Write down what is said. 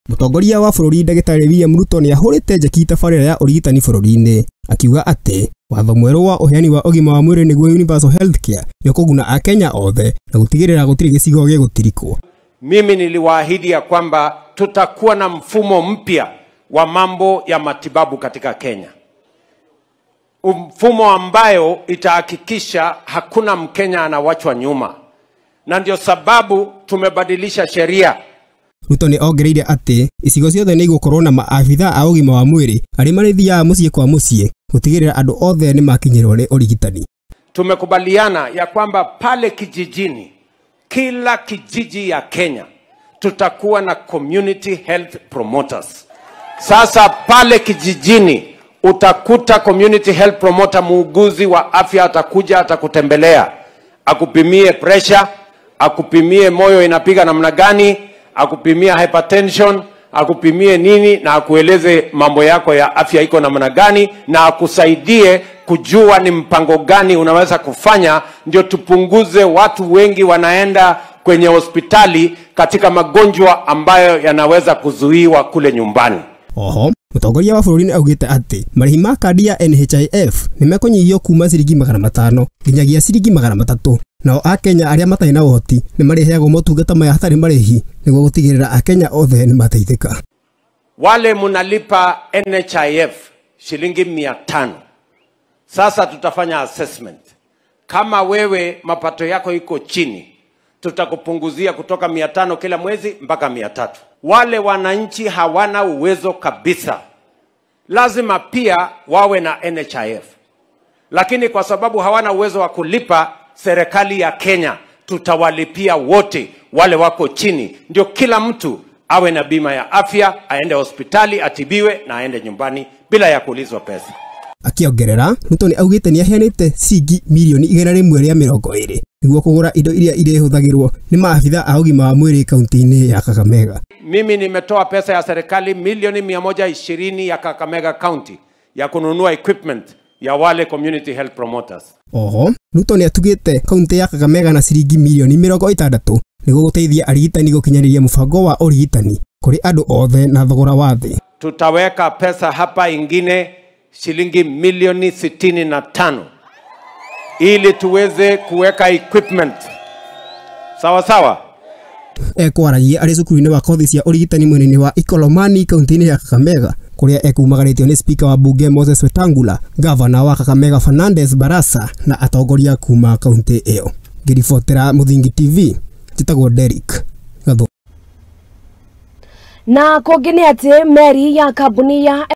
Mũtongoria wa bũrũri Ndagĩtarĩ William Ruto nĩ ahũrĩte njeki tabarĩra ya ũrigitani bũrũri-inĩ akiuga atĩ watho mwerũ wa ũheani wa ũgima wa mwĩrĩ nĩguo Universal Healthcare nĩ ũkũguna Akenya othe na gũtigĩrĩra gũtirĩ gĩcigo gĩgũtirikwo. Mimi niliwaahidi ya kwamba tutakuwa na mfumo mpya wa mambo ya matibabu katika Kenya, mfumo ambayo itahakikisha hakuna Mkenya anawachwa nyuma, na ndio sababu tumebadilisha sheria. Ruto nĩ ongereire atĩ icigo ciothe nĩ igũkorwo na maabitha a ũgima wa mwĩrĩ arĩa marĩthiaga mũciĩ kwa mũciĩ gũtigĩrĩra andũ othe nĩ makinyĩrwo nĩ ũrigitani. Tumekubaliana ya kwamba pale kijijini, kila kijiji ya Kenya tutakuwa na community health promoters. Sasa pale kijijini utakuta community health promoter, muuguzi wa afya atakuja, atakutembelea, akupimie pressure, akupimie moyo inapiga namna gani, akupimie hypertension, akupimie nini, na akueleze mambo yako ya afya iko namna gani, na akusaidie kujua ni mpango gani unaweza kufanya ndio tupunguze watu wengi wanaenda kwenye hospitali katika magonjwa ambayo yanaweza kuzuiwa kule nyumbani. Oho, mũtongoria wa bũrũri nĩ augĩte atĩ marĩhi ma kandi ya NHIF nĩ mekũnyihio kuma ciringi 500 nginyagia ciringi 300, nao Akenya arĩa matarĩ na ũhoti nĩ marĩheagwo motungata maya hatarĩ marĩhi nĩguo gũtigĩrĩra Akenya othe nĩ mateithĩka. Wale munalipa NHIF shilingi 500, sasa tutafanya assessment. Kama wewe mapato yako iko chini, tutakupunguzia kutoka 500 kila mwezi mpaka 300. Wale wananchi hawana uwezo kabisa, lazima pia wawe na NHIF, lakini kwa sababu hawana uwezo wa kulipa, serikali ya Kenya tutawalipia wote wale wako chini, ndio kila mtu awe na bima ya afya, aende hospitali atibiwe na aende nyumbani bila ya kuulizwa pesa. Akiongerera, Ruto nĩ augĩte nĩ aheanĩte ciringi mirioni 120 nĩguo kũgũra indo iria irĩhũthagĩrwo nĩ maabitha a ũgima wa mwĩrĩ kaunti-inĩ ya Kakamega. Mimi nimetoa pesa ya serikali milioni 120 ya Kakamega County ya kununua equipment ya wale community health promoters. Oho, Ruto nĩ atugĩte kaunti ya Kakamega na ciringi mirioni 60 nĩguo gũteithia arigitani gũkinyanĩria mũbango wa ũrigitani kũrĩ andũ othe na thogora wa thĩ. Tutaweka pesa hapa ingine shilingi milioni 65 ili tuweze kuweka equipment. Sawa sawa. Ekwaragia arĩ cukuru-inĩ wa kothi cia ũrigitani mwena-inĩ wa Ikolomani kaunti-inĩ ya Kakamega kũrĩa ekumagarĩtio nĩ speaker wa bunge Moses Wetangula, gavana wa Kakamega Fernandes Barasa na atongoria kuma kaunti ĩyo. Ngĩribotera Mũthingi TV, njĩtagwo Derrick Gathu. Na kũngĩ nĩ atĩ meri ya kambuni ya